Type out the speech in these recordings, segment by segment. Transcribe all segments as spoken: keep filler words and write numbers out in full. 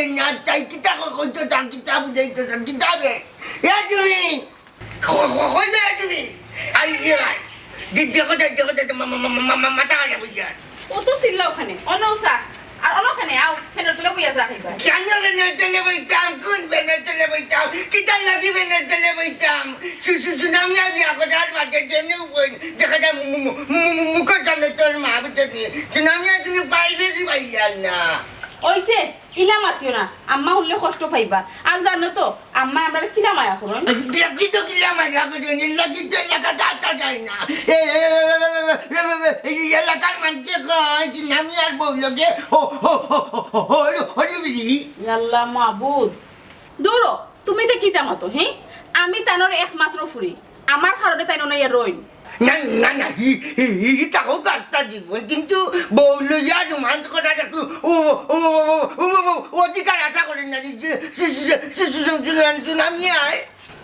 না চাই, কিতা ক-, কইতো চাও, কিতা বুঝাইতো চাও, কিতা বে? এ তুমি! ক-, ক-, কই বে তুমি? আই, ইয়ে ভাই। দে-, দেখো যাই, দেখো যাই, মা-, মা-, মা-, মা-, মা-, মাথা খারাপ অই যার। অত চিল্লাও কেনে? অনো উসা। আর অনো কেনে? আও, ফ্যানর তলে বইয়া চা খাইবায়। কেনে ফ্যানর তলে বইতাম? কুন ফ্যানর তলে বইতাম? কিতার লাগি ফ্যানর তলে বইতাম? সু-, সু-, সুনামিয়া বিয়া করার বাদে যেনে বই, দেখা যায় মু-, মু-, মু-, মু-, মুখর সামনে তোর মা বুঝতে নি। সুনামিয়া তুমি প্রাইভেসি পাইলাম না। অইছে, ইলা মাতিও না, আম্মা হুনলে কষ্ট পাইবা। আর জানো তো, আম্মা আমরারে কিলা মায়া করইন। দেখছি তো কিলা মায়া করইন, এর লাগি তো এলাকাত আটা যায় না। এ, এ, এ, এই এলাকার মানষে কয় যে নামি আর বউ লগে হ-, হ-, হ-, হ-, হ-, হরি, হরি বিড়ি। ইয়াল্লা মাবুদ, দূরো, তুমি তো কিতা মাতো, হে? আমি তানর একমাত্র ফুরি, আমার কারণে তাইন অনাইয়া রইন। না, না, না, হি, হি, হি, হি, তাও কাজটা জীবন, কিন্তু বউ লইয়া রোমান্স করার একটু ও, ও, ও, অধিকার আশা করি না, যে, সে, সে, সে, সে, সে, সে, সুনামি আয়।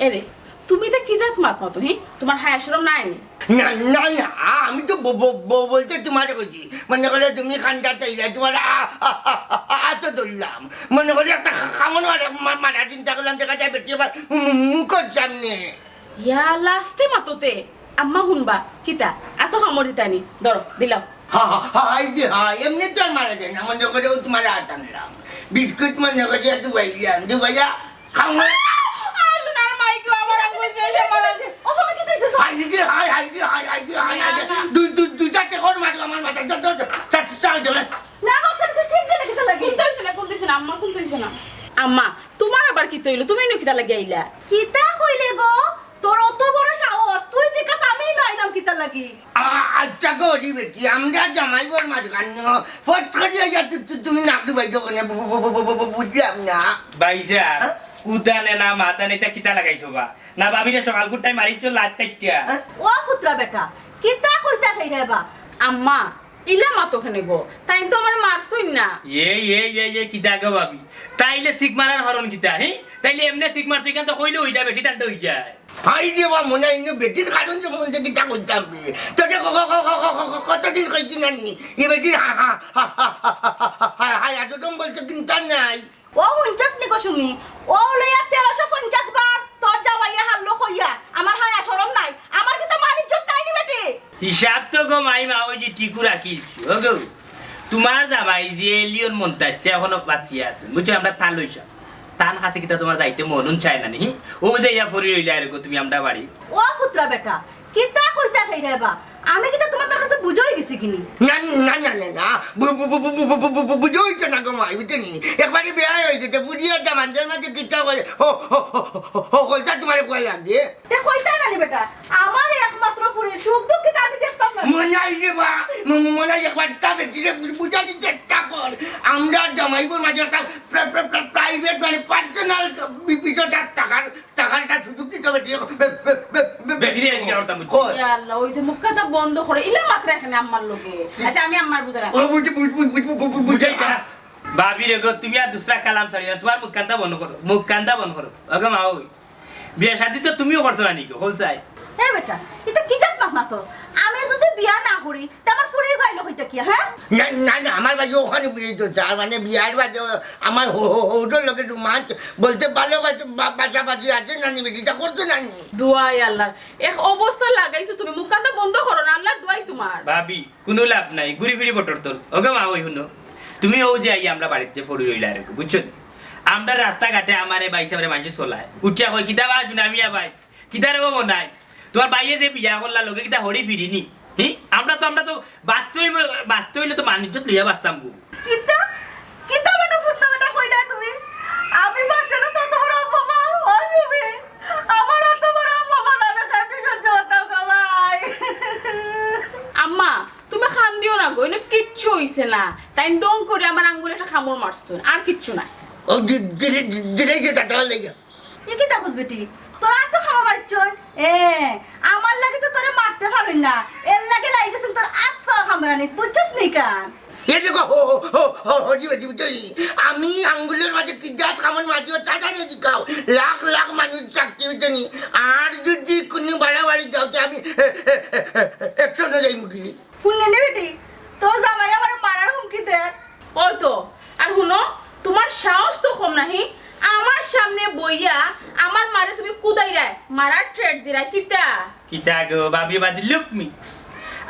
এরে, তুমি তো কি জাত মাত মাতো, হে? তোমার হায়া শরম নাই নি? না, না, না, আমি তো ব-, ব-, বউ বলতে তোমারে কইছি। মনে করো তুমি কান্দাত আইলা, তোমার আ-, আ-, আ-, আ-, আ-, আতো ধরলাম। মনে করি একটা খা-, খামন মারা, মা-, মারা চিন্তা করলাম, দেখা যায় বেটি আবার মু-, মু-, মুখর সামনে। ইয়া, লাস্তে মাততে। আম্মা হুনবা, কিতা? আতো কামড় দিতানি। ধরো, দিলাও। হা, হা, হা, হাই যে হাই, এমনে তো আর মারা যায় না, মনে করে ও তোমার আত আনলাম। বিস্কুট মনে করি একটু বাইলাম, দু ভাইয়া, খাও না। আ, সোনার মাই গো, আমার আঙ্গুল শেষ, আমার আঙ্গুল। ও সময় কি দিছে তো? হাই যে হাই, হাই যে হাই, হাই যে হাই, হাই যে। না, না। দুই, দুই, দুইটা টেকর মারো আমার মাথায়, ধর, ধর, ধর। চা, চা, চা, চা। না, হোসেন, তুই সিট দিলে কিতা লাগি? কোনটা হইছে না, কোনটা হইছে না, আমার কোনটা হইছে না? আম্মা, তোমার আবার কিতা হইলো? তুমি ইনো কিতা লাগি আইলা? কিতা কইলে গো? তোর অত বড় সাহস, তুই জিজ্ঞাস আমি ইনো আইলাম কিতা লাগি? আ-, আচ্ছা গো, রে বেটি, আমরা জামাই বউর মাঝখানে ফট করি আইয়া তু-, তু-, তুমি নাক ডুবাই দেবো না, বু-, বু-, বু-, বু-, বু-, বু-, বুঝলাম না। ভাইসাব, হ্যাঁ? উদানে না মাদানে ইতা কিতা লাগাইছো বা? না ভাবিরে সকাল কুটাই মারিছো লাত চাইটা। হ্যাঁ? ও পুত্রা বেটা, কিতা কইতা চাই রে বা? আম্মা, ইলা মাতো কেনে গো? তাইন তো আমারে মারছইন না। এ, এ, এ, এ, কিতা গো ভাবি? তাইলে সিক মারার হরণ কিতা, হে? তাইলে এমনে সিক মারছো, ইখান তো কইলে হই যায়, বেটি ঠান্ডা হই যায়। হাই রে বা, মনে হয় ইনো বেটির কারণ যে মন থেকে কিতা কইতাম রে। তোকে ক-, ক-, কতদিন কইছি না নি? এ বেটির হা-, হা-, হায়া শরম বলতে কিনতা নাই। ও হুনছস নি গো সুমি, ও লইয়া তেরোশো পঞ্চাশ বার তোর জামাইয়ে হারলো কইয়া, আমার হায়া শরম নাই, আমার কিতা মান ইজ্জত নাই নি বেটি? হিসাব তো গো মাইমা, ওই যে টিকু রাখিস, ও গো, তোমার জামাই যে এলিয়ন মন্তাজ, সে এখনো বাঁচিয়া আছে, বুঝছো? আমরা তার লইছা, তার কাছে কিতা তোমার যাইতে মনন চায় না নি? ও যে ইয়া ফরি রইলে আর গো, তুমি আমরা বাড়ি। ও পুত্রা বেটা, কিতা কইতা চাই রে বা? আমি কিতা তোমার কাছে বুঝা হই গেছি কিনি? না, না, না, না, না। বু-, বু-, বুঝা হইছে না গো মাই, বুঝছো নি? একবারে বিয়া হই গেছে, বুড়িয়া দামান্দর মাঝে কিতা কয়? হো, হো, হো, হো, হো, কইতা তোমারে কয় লাগে? তে কইতা না নি বেটা, আমার একমাত্র ফুরির সুখ দুঃখ কিতা আমি দেখতাম না? মনে হয় রে বা, ম-, ম-, মনে হয় একবার তা বেটিরে বু-, বুঝানি চেষ্টা কর। আমরা জামাইবর মাঝে একটা প্রা-, প্রা-, প্রা-, প্রাইভেট মানে পার্সোনাল বি-, বিষয়টা থাকার টাকার একটা সুযোগ দিতে হবে, দিয়ে বে-, বে-, বে-, বে-, বেটি নিয়ে আজকে করতাম বুঝছি। কই? ইয়া আল্লাহ, ওই যে মুখটা বন্ধ করে, ইলা মাত্র এখানে আম্মার লগে। আচ্ছা, আমি আম্মার বুঝাইলাম। ও বুঝি, বুঝ-, বুঝ-, বুঝ-, বুঝ-, বুঝ-, বুঝাই বুঝ-, না। ভাবি রে গো, তুমি আর দুসরা কালাম ছাড়িও না, তোমার মুখ কান্দা বন্ধ করো, মুখ কান্দা বন্ধ করো। ওগো মা, ওই বিয়া শাদি তো তুমিও করছো না নি গো, হোলসাই। এ বেটা, এটা কি জাত মাত মাতস? আমি যদি বিয়া না করি, তে আমার ফুরির গাইলো কইতা কি, হ্যাঁ? না, না, না, আমার ভাই ওখানে বুঝাইতো চার, মানে বিয়ার বাদে আমার হো-, হো-, হৌটোর লগে রোমান্স বলতে ভালোবাসা, বা-, বাসাবাসি আছে না নি, বেটিটা করতো না নি? দোয়াই আল্লাহর, এক অবস্থা লাগাইছো তুমি, মুখ কান্দা বন্ধ করো না, আল্লাহর দোয়াই তোমার। ভাবি, কোনো লাভ নাই, ঘুরি ফিরি বটর তোর। ওগো মা, ওই হুনো, তুমি ও যে আই আমরা বাড়িতে যে ফড়ি রইলা আর কি, বুঝছো নি? আমরা রাস্তাঘাটে আমারে ভাইসাবরে মানষে চলায়, উঠিয়া কয়, "কিতা বা সুনামিয়া ভাই, কিতা রে ও মনাই?" তোমার ভাইয়ে যে বিয়া করলা লগে কিতা হরি ফিরিনি? হি? আমরা তো, আমরা তো বাঁচতে হইব, বাঁচতে হইলে তো মান ইজ্জত লইয়া বাঁচতাম গো। কিতা? কিতা বেটা ফুটতা বেটা কইলা তুমি? আমি বাঁচলে তো অত বড় অপমান, ও সুমি। আমার অত বড় অপমান আমি কান্দি সহ্য করতাম গো ভাই। আম্মা, তুমি কান্দিও না গো, এনে কিচ্ছু হইছে না। তাই ডং করে আমার আঙ্গুলে একটা কামড় মারছইন, আর কিচ্ছু নাই। ও দি-, দিলে, দিলে যে দাদা লেগে। এ কিতা কস বেটি? তোর আত তো কামড় মারছইন? এ, আমার লাগি তো তোরে মারতে পারইন না। এর লাগি লাগি গেছইন তোর আত পাও কামড়ানিত, বুঝছস নি কান? এ দেখো, হো, হো, হো, হো, জি, জি, জি, আমি আঙ্গুলের মাঝে কি জাত কামড় মারছি, ও দাদা রে জিকাও। লাখ লাখ মানুষ চাকরি হইতে নি। আর যদি কোনো বাড়াবাড়ি যাও, তে আমি, এ, এ, এ, এ, একশো না যাই মুখে। হুনলে নি বেটি? তোর জামাই আমারে মারার হুমকি দের। ওই তো, আর হুনো, তোমার সাহস তো নাহি, আমার সামনে বইয়া আমার মারে তুমি কুদাইরায়, মারার থ্রেট দিরায়, কিতা? কিতা গো, ভাবি বাদ লুকমি।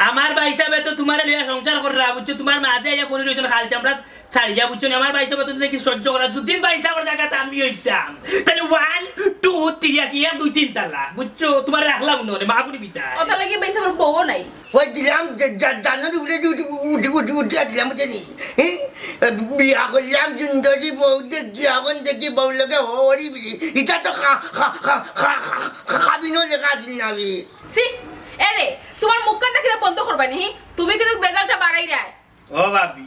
আমার ভাইসাবে তো তুমারে লইয়া সংসার কররা, বুঝছো? তুমার মাঝে আইয়া পড়ি রইছইন খাল চামড়া ছাড়িয়া, বুঝছো নি? আমার ভাইসাবে তো দেখি সহ্য করা, দুদিন ভাইসাবর জাগাত আমি অইতাম, তাইলে ওয়ান, টু, থ্রি, কি এক, দুই, তিন তালা, বুঝছো? তুমারে রাখলাম না, মা বুড়ি বিটা। অতা লাগি ভাইসাবর বউও নাই। ওই দিলাম, জা-, জা-, জানোর উপরে যে উঠি, উঠি, উঠি, উঠি দিলাম, বুঝছো নি? এই, বিয়া করলাম সুন্দরী বউ দেখি, এখন দেখি বউ লগে হরি বিড়ি। ইটা তো খা-, খা-, খা-, খা-, খা-, খা-, খাবি না লেখা দিন না বে। ছি, এরে, তুমার মুখখান দেখি বন্ধ করবা নি, হি? তুমি কিন্তু বেজালটা বাড়াইরায়। ও ভাবি,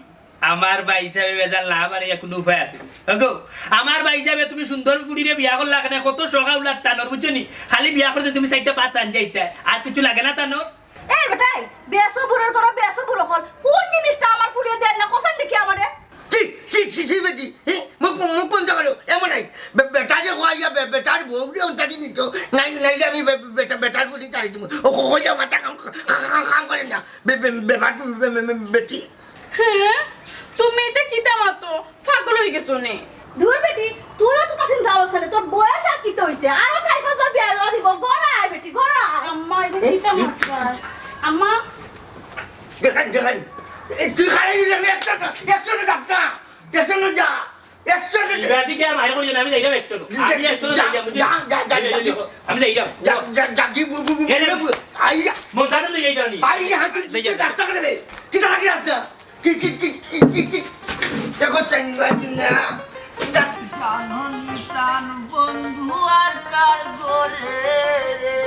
আমার ভাইসাবে বেজাল না বাড়াইয়া কুনু উপায় আছে নি? ওগো, আমার ভাইসাবে তুমি সুন্দর ফুড়িরে বিয়া করলা কেনে? কত শখ আওলাদ তানর, বুঝছো নি? খালি বিয়া করতে তুমি চাইরটা ভাত আন যাইতা, আর কিছু লাগে না তানর? এ বেটাই, বেসবুরর ঘরো বেসবুর অকল। কোন জিনিসটা আমার ফুড়িয়ে দেন না, কছাইন দেখি আমারে। ছি, ছি, ছি, ছি, বেটি, হি? মুখ, মুখ বন্ধ করো, এমন নাই। বে-, বেটারে কওয়াইয়া বে-, বেটার বউরে অন্তাদি নিত, নাই, নাইলে আমি বে-, বেটা-, বেটার ফুড়ি ছাড়ি দিমু। ও, ক-, কইলে মাথা কাম, কাম, কাম করে না। বে-, বে-, বেটা, বে-, বে-, বে-, বেটি। হে? তুমি ইতা কিতা মাতো? পাগল অইগেছো নি? দূর বেটি, তুইও তো তা চিন্তা করছ না, তোর বয়স আর কিতা অইছে? আরো চাইর পাঁচবার বিয়া দেওয়া দিব। ঘরো আয় বেটি, ঘরো আয়। আম্মা, ইতা এই, কিতা এই মাতরায়? আম্মা। দেখেন, দেখেন। এই তুই খালি দেখলে একশো না, একশো না যাস না। একশো না যা। একশো না যা। ইবাদি কি আর মায়ের করে না, আমি যাইলাম একশো না। আমি একশো না যা, যাইলাম, বুঝলি? যা, যা, যা, এই, এই, যা। এই, আমি যাইলাম। যা, যা, যা, কি বু-, বু-, বু-, এ রে, বু-, আইয়া। মন খারাপ লইয়া যাইলাম আমি। আরে, হাত তুই যাইলাম। যাত্রা করে রে। কিতা লাগি রাস্তা? কি, কি, কি, কি, কি, কি? দেখো, চেঙ্গা চিঙ্গা। জানন টান বন্ধু আর কার ঘরে রে,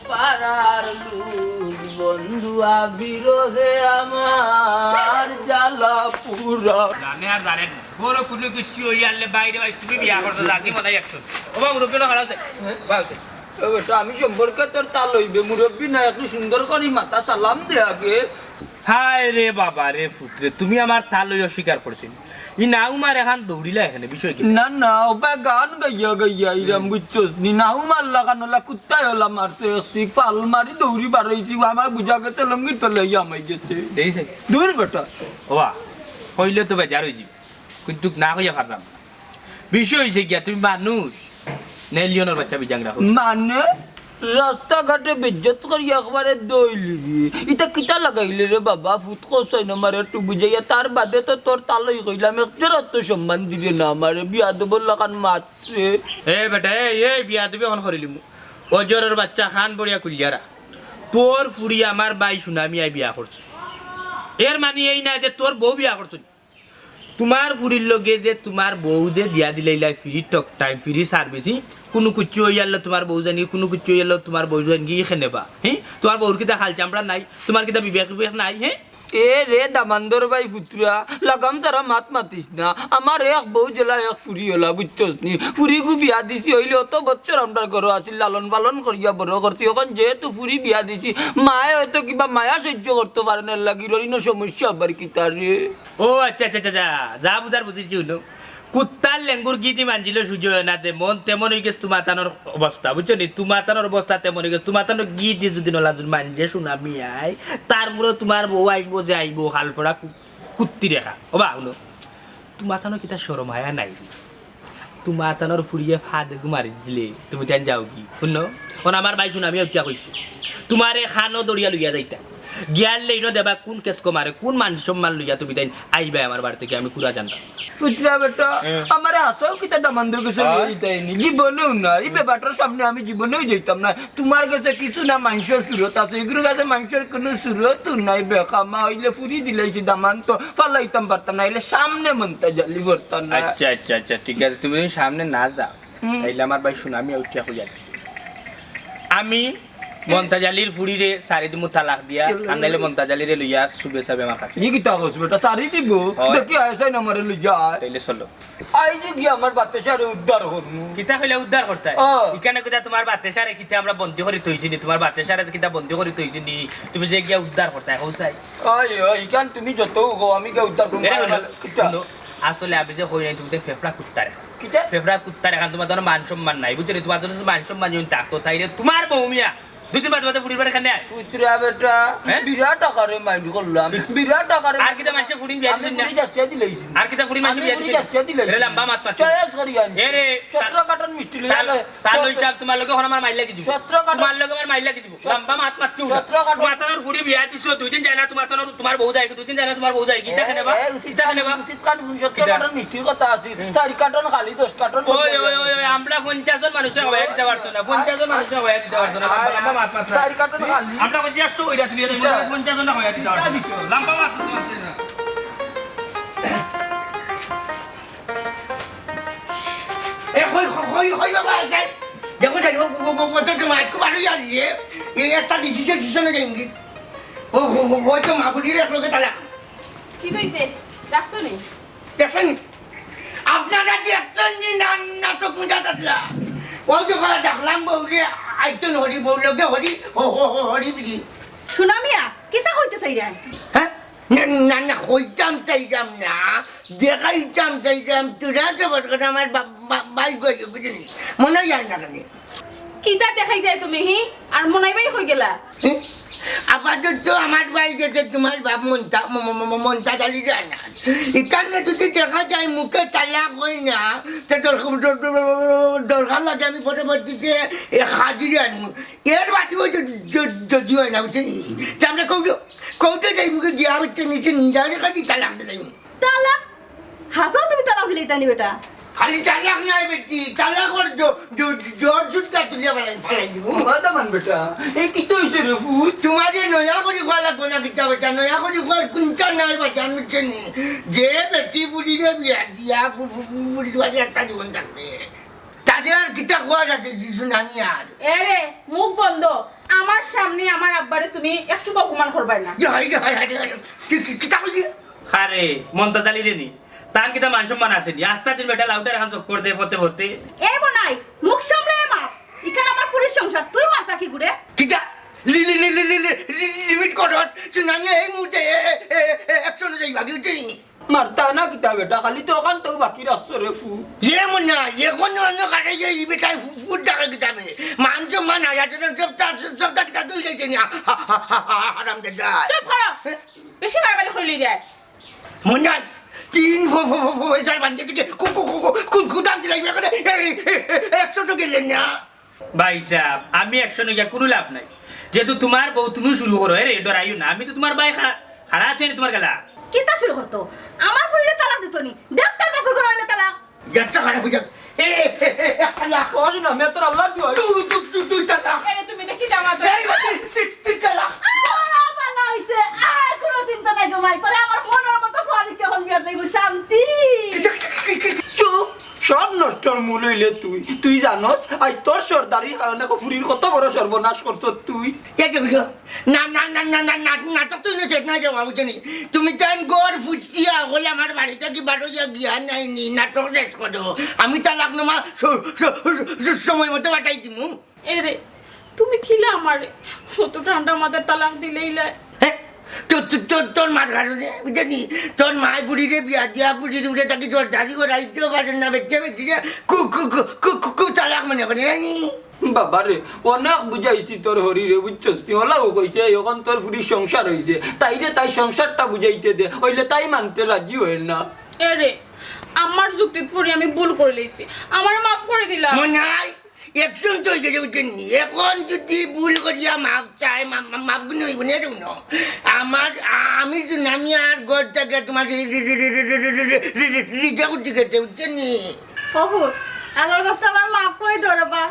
পাড়ার লুজ বন্ধু আ বিরহে আমার জ্বালা পুরা। জানে আর জানে না। বড় কুনু কিচ্ছু অইয়া আনলে বাইরে ভাই, তুমি বিয়া করছো, জাতি মনে হয় একশো। ও বাবু, রুপিও না খারাপ আছে। বাবু। ও বেটা, আমি সম্পর্কে তোর তাল অইবে, মুরব্বি না, একটু সুন্দর করি মাতা সালাম দে আগে। হায় রে বাবা রে ফুতরে, তুমি আমার তাল অই অস্বীকার করছো। ই নাউমার এখান দৌড়িলা এখানে, বিষয় কি? না, না, ওবা গান গাইয়া গাইয়া ইরাম, বুঝছস নি? নাউমার লাগান ওলা কুত্তায় ওলা মারছে, এক সিক ফাল মারি দৌড়ি বারইছি, ও আমার বুঝা গেছে লঙ্গির তলে আইয়া হামাই গেছে। এই সে। দূর বেটা। ওবা, কইলে তো বেজার অইছি। কিন্তু না কইয়া পারলাম না। বিষয় অইছে গিয়া, তুমি মানুষ না এলিয়নর বাচ্চা বিজাং রাখো। মানে? রাস্তাঘাটে বেইজ্জত করি একবারে দইলিবি। ইতা কিতা লাগাইলে রে বাবা? ফুত কছাইন আমারে একটু বুঝাইয়া, তার বাদে তো তোর তালই কইলাম, একজর তো সম্মান দিলে না আমারে, বিয়াদবর লাখান মাতরে। এ বেটা, এই, এই বিয়াদবি অখন করিলিমু। অজরর বাচ্চা খান বড়িয়া কুলিয়ারা। তোর ফুড়ি আমার ভাই সুনামিয়ায় বিয়া করছে। এর মানে এই না যে তোর বউ বিয়া করছে। তুমার ফুড়ির লগে যে তুমার বউ যে দিয়া দিলাইলা free talk time, free service, হি? কুনু কিচ্ছু অইয়ারলো তুমার বউ জানি, কুনু কিচ্ছু অইয়ারলো তুমার বউ জানি, হি খেনে বা? হি? তুমার বউর কিতা খাল চামড়া নাই? তুমার কিতা বিবেক বিবেক নাই? হি? এ রে দামান্দর ভাই ফুতরা, লাগাম ছাড়া মাত মাতিস না। আমার এক বউ যেলা এক ফুড়ি অলা, বুঝছস নি? ফুড়িগু বিয়া দিছি অইলে অত বছর আমরার ঘরো আছিল, লালন পালন করিয়া বড় করছি। অখন যেহেতু ফুড়ি বিয়া দিছি, মায়ে হয়তো কিবা মায়া সহ্য করতো পারে না, লাগি রইন সমস্যা আবার কিতা রে? ও আচ্ছা, আচ্ছা, আচ্ছা, আচ্ছা। যা বুঝার বুঝিছি, হুনো। কুত্তার লেঙ্গুর গিদি মানজিলে সুজি অয় না, যেমন তেমন অইগেছে তুমার তানর অবস্থা, বুঝছো নি? তুমার তানর অবস্থা তেমন অইগেছে। তুমার তানর গিদি যদি নলা যদি মানজে সুনামিয়ায়, তারপরে তুমার বউ আইবো যে আইবো, হালফড়া কু-, কুত্তি রেখা। ওবা, হুনো। তুমার তানর কিতা শরম হায়া নাই রে? তুমার তানর ফুড়িয়ে ফাদেগু মারি দিলে, তুমি তাইন যাওগি? হুনো, অখন আমার ভাই সুনামিয়া উঠিয়া কইছে, তুমারে খানো দড়িয়া লইয়া যাইতা। গিয়ার লেইনো দেবা, কুন কেস কমারে, কুন মান সম্মান লইয়া তুমি তাইন আইবায় আমার বাড়ি থাকি, আমি পুরা জানতাম। ফুতরা বেটা, হে। আমারে হাছাউ কিতা দামান্দর গেছে লইয়া যাইতায় নি? জীবনেও না, ই বেটার সামনে আমি জীবনেও যাইতাম না। তুমার গেছে কিছু না, মানষর সুরত আছে, ইগুর গেছে মানষর কুনু সুরতও নাই। বেকামা অইলে ফুড়ি দিলাইছি দামান্দ, ফালাইতাম পারতাম না, অইলে সামনে মন্তাজ আলী পড়তা না। আচ্ছা, আচ্ছা, আচ্ছা, ঠিক আছে, তুমি যদি সামনে না যাও, হুম। তাইলে আমার ভাই সুনামিয়া উঠিয়া কইয়া দিছে। আমি মন্তাজ আলীর ফুড়িরে সারি দিমু তালাক দিয়া, আর নাইলে মন্তাজ আলীরে লইয়া সুবে সাবে আমার কাছে। ই কিতা কস বেটা, সারি দিবো? অয়। দেখি আয় চাই না আমারে লইয়া আয়। তাইলে চলো। আইজ গিয়া আমার বাতেশারে উদ্ধার করমু। কিতা কইলা উদ্ধার করতায়? অ। ইখানে কিতা তুমার বাতেশারে কিতা আমরা বন্দি করি থইছি নি? তুমার বাতেশারে কিতা বন্দি করি থইছি নি? তুমি যে গিয়া উদ্ধার করতায়, কও চাই। অয়, অয়, ইখান তুমি যত কও, আমি গিয়া উদ্ধার করমু। এরে হুনো, কিতা? হুনো, আসলে আমি যে কই নাই, তুমি তো ফেফড়া কুত্তার এখান। কিতা? ফেফড়া কুত্তার এখান, তুমার তো মান সম্মান নাই, বুঝছো নি? তুমার তো মান সম্মান যদি থাকতো, তাইলে তুমার বউ মিয়া দুই দিন বাদে বাদে ফুড়ির বাড়ি খানে আয়। পুতরা বেটা, হ্যাঁ? বিরাট আকারে মাইন্ড করলাম। বিরাট আকারে আর কিতা মাইন্ড মানষে ফুড়ি বিয়া আমি দিছইন না? ফুড়ি যাচিয়া দিলাইছি। আর কিতা ফুড়ি মানষে আমি বিয়া ফুড়ি দিছইন না? যাচিয়া দিলাইছি। এরে লম্বা মাত মাত। চয়েস করি আনি। এরে, সতেরো কার্টন মিষ্টি লইয়া তার, আয়। তার লই সাহেব, তোমার লগে অখন আমার মাইর লাগি যিবো। সতেরো কার্টন। তোমার লগে আমার মাইর লাগি যিবো। লম্বা মাত মাত কিউ না। সতেরো কার্টন। তোমার তানোর ফুড়ি বিয়া দিছো, দুই দিন যায় না, তোমার তানোর, তোমার বউ যায়, দুই দিন যায় না, তোমার বউ যায়, কিতা খানে বা? এ, এ, উচিত কিতা খানে বা? উচিত খান, সতেরো কিতা? কার্টন মিষ্টির কথা আছে। হুম। চার কার্টন খালি, দশ কার্টন ওই, ওই, ওই, ওই, আমরা পঞ্চাশ জন মানুষরে খাওয়াইয়া দিতে পারছো না, পঞ্চাশ জন মানুষরে খাওয়াইয়া দিতে পারছো না, লম্বা মাত মাত না। চার কার্টন খালি। আমরা কইছি একশো কইরা তুমি, তুমি কিতা? পঞ্চাশ জন খাওয়াইয়া দিতে পারছো না। কিতা দিছো? লম্বা মাত মাত না। এ, কই, কই, কই, কই বাবা, যাই। দেখো, যাই, ও, ও, ও, ও, তো তোমার আজকে বারো জানলে, এই একটা ডিসিশন, ডিসিশনে যাইনি। ও, ও, ও, ও, তো মা ফুড়ির এক লগে তালাক। কি কইছে? ডাকছো নি? দেখছেন? আপনারা দেখছেন নি না, না চোখ মুজা থাকলা? ওই যে কলা দেখলাম বউরে, আইছেন হরি বউ লগে হরি, হো, হো, হো, হরি ফিরি। সুনামিয়া, কিতা কইতে চাইরা? হ্যাঁ? না, না, না, কইতাম চাইরাম না, দেখাইতাম চাইরাম, তোরা যে বটগাছ আমার বা-, বা-, বাইক অইছে, বুঝলি? মনে যায় না কেন? কিতা দেখাইতায় তুমি, হি? আর মনাই ভাই কই গেলা? হি? আপাতত আমার ভাই গেছে, তোমার বাপ মন্তা, ম-, ম-, ম-, মন্তা জালি রানা। এখানে যদি দেখা যায় মুখে তালাক হয় না, তে দর-, দর-, দর-, দরকার লাগে আমি পরবর্তীতে এ হাজিরে আনবো। এর বাদে ওই যে য-, যদি হয় না, বুঝলি? তে আমরা কৌটো, কৌটো যাই মুখে দিয়া হচ্ছে নিচে নিজারে খালি তালাক দিলাই। তালাক? হাছাউ তুমি তালাক দিলাইতায় নি বেটা? খালি তালাক নায় বেটি, তালাক ওর জ-, জ-, জোর জুতা তুলিয়া ফালাই, ফালাই দিমু। কথা মান বেটা, এ কিতা অইছে রে ফুত? তোমারে নয়া করি কওয়া লাগবো না কিতা বেটা, নয়া করি কওয়ার কুন্তা নাই বেটা, আমি বুঝছি নি। যে বেটি ফুড়িরে বিয়া দিয়া ফু-, ফু-, ফু-, ফুড়ির বাড়ি একটা জীবন থাকবে। তারে আর কিতা কওয়ার আছে, যিশু নামি আর। এরে, মুখ বন্ধ। আমার সামনে আমার আব্বারে তুমি একটুকু অপমান করবায় না। ইয়া, ইয়া, ইয়া, ইয়া, ইয়া। কি, কি, কিতা কইলি? আরে, মন্তা জালি রে নি। তান কিতা মান সম্মান আছে নি? আস্তা দিন বেটা লাউটার এখন চক্কর দে ফতে ফতে। এ মনাই, মুখ সামলে মাত। ইখান আমার ফুড়ির সংসার, তুই মাথা কি ঘুরে? কিতা? লি-, লি-, লি-, লি-, লি-, লি-, লিমিট করস। সুনামি এই মুহূর্তে এ-, এ-, এ-, এ-, একশনে যাইবা, কি বুঝলি? মারতা না কিতা বেটা, খালি তো অখানটাউ বাকি রাখছো রে ফু। এ মুন্না, এখন অন্য কাটে যে ই বেটায় ফু-, ফুট ডাকে কিতাবে। মান সম্মান আয়া যেন সবটা, সবটা কিতা দুই লাইছে নি। হা-, হা-, হা-, হা-, হারাম দাদা। চুপ করো। বেশি বাড়াবাড়ি করিলি রে। মুন্না, তিন ফো-, ফো-, ফো-, ফো-, চার পাঁচ দিকে কু-, কু-, কু-, কু-, কু-, কুদাম দিলাই বেটা করে। এই, এই, এই, একশো তো গেলেন না। ভাই সাহেব, আমি একশনে গিয়া কুনু লাভ নাই। যেহেতু তোমার বউ তুমি শুরু করো, এরে ডরাইও না। আমি তো তোমার ভাই খাড়া, খাড়া আছি নি তোমার গেলা। কিতা শুরু করতো? আমার ফুড়িরে তালাক দিতো নি। দেখ তার বাপর ঘর অইলে তালাক। যাত্রা খারাপ অই যাক। এ, এ, এ, এ, আল্লাহ। কস না, মে তোর আল্লাহ কি হয়? তুই, তুই, তুই, তুই তালাক। এরে তুমি দেখি জামাত। এই, তুই, তুই, তুই তালাক। আল্লাহ ভালা অইছে। আর কুনু চিন্তা নাই গো মাই। তোরে আমার মনর মতো ফুয়া দেখি অখন বিয়া দিমু শান্তি। কি, কি, কি, কি, কি? চুপ। সব নষ্টর মূল অইলে তুই। তুই জানোস, আইজ তোর সর্দারির কারণে ফুড়ির কত বড় সর্বনাশ করছস তুই। এ যে বুঝো, না, না, না, নাটক তো ইনো শেষ নাই রে বাবু জানি। তুমি তাইন ঘর ফুসিয়া অকল আমার বাড়ি থাকি বারইয়া গিয়া নায় নি, নাটক শেষ করো। আমি তালাকনামা স-, স-, স-, সময় মতো পাঠাই দিমু। এরে, তুমি কিলা আমারে অত ঠান্ডা মাথায় তালাক দিলাইলায়? হে? তো, তো, তো, তোর মার কারণে, বুঝছনি? তোর মায় ফুড়িরে বিয়া দিয়া ফুড়ির উপরে থাকি সর্দারি করাইতেও পারে না, বেটা বেটিরে কু-, কু-, কু-, কু-, কু-, কুচালাক মনে করে, জানি? বাবা রে, অনেক বুঝাইছি তোর হরিরে, বুঝছস? তুই অলাউ কইছে, অখন তোর ফুড়ির সংসার অইছে, তাইরে তাই সংসারটা বুঝাইতে দে, অইলে তাই মানতে রাজি অয় না। এরে, আমার যুক্তিত পড়ি আমি ভুল করিলাইছি, আমারে মাফ করি দিলাও। মনাই, একশন তো অই গেছে, বুঝছনি? অখন যদি ভুল করিয়া মাফ চায়, মা-, মা-, মাফ গুনি অইবো না, এরকম না। আমার, আমি সুনামিয়ার ঘর থাকি তোমার রি-, রি-, রিজা উঠি গেছে, বুঝছনি? ও ফুত, আল্লাহর ওয়াস্তে আমারে মাফ করি দেও রে বা।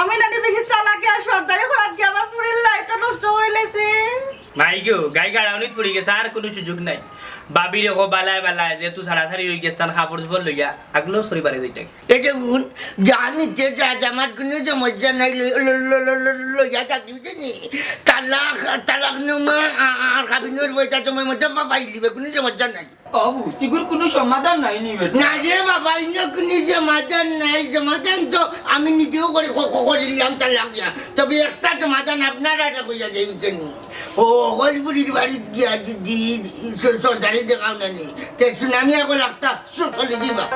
আমি নানি বেশি চালাকি আর সর্দারি করাত গিয়া আমার ফুড়ির লাইফটা নষ্ট করিলাইছি। মাই গো, গাই গাড়াউনিত পড়ি গেছে, আর কুনু সুযোগ নাই। ভাবিরে কও বালায় বালায়, যেহেতু ছাড়াছাড়ি অই গেছে, তান কাপড়-চোপড় লইয়া আগলো সরি বারে যাইতাম। এ দেখুন, যা নিতে যা, আমার কুনু সমস্যা নাই, ল-, ল-, লইয়া থাকি, বুঝছনি? তালাক, তালাকনামা আ-, আর কাবিনর পয়সা সময় মতো পা-, পাইলিবে, কুনু সমস্যা নাই। বাবু, ইগুর কুনু সমাধান নাই নি বেটা? না রে বাবা, ইনো কুনু সমাধান নাই। সমাধান তো আমি নিজেও করি, ক-, ক-, করিলাম তালাক দিয়া। তবে একটা সমাধান আপনারারে কইয়া যাই, বুঝছনি? ও, অকল ফুড়ির বাড়িত গিয়া যদি স-, সর্দারি দেখাও না নি, তে সুনামি অকল একটা চ-, চলি দিবা।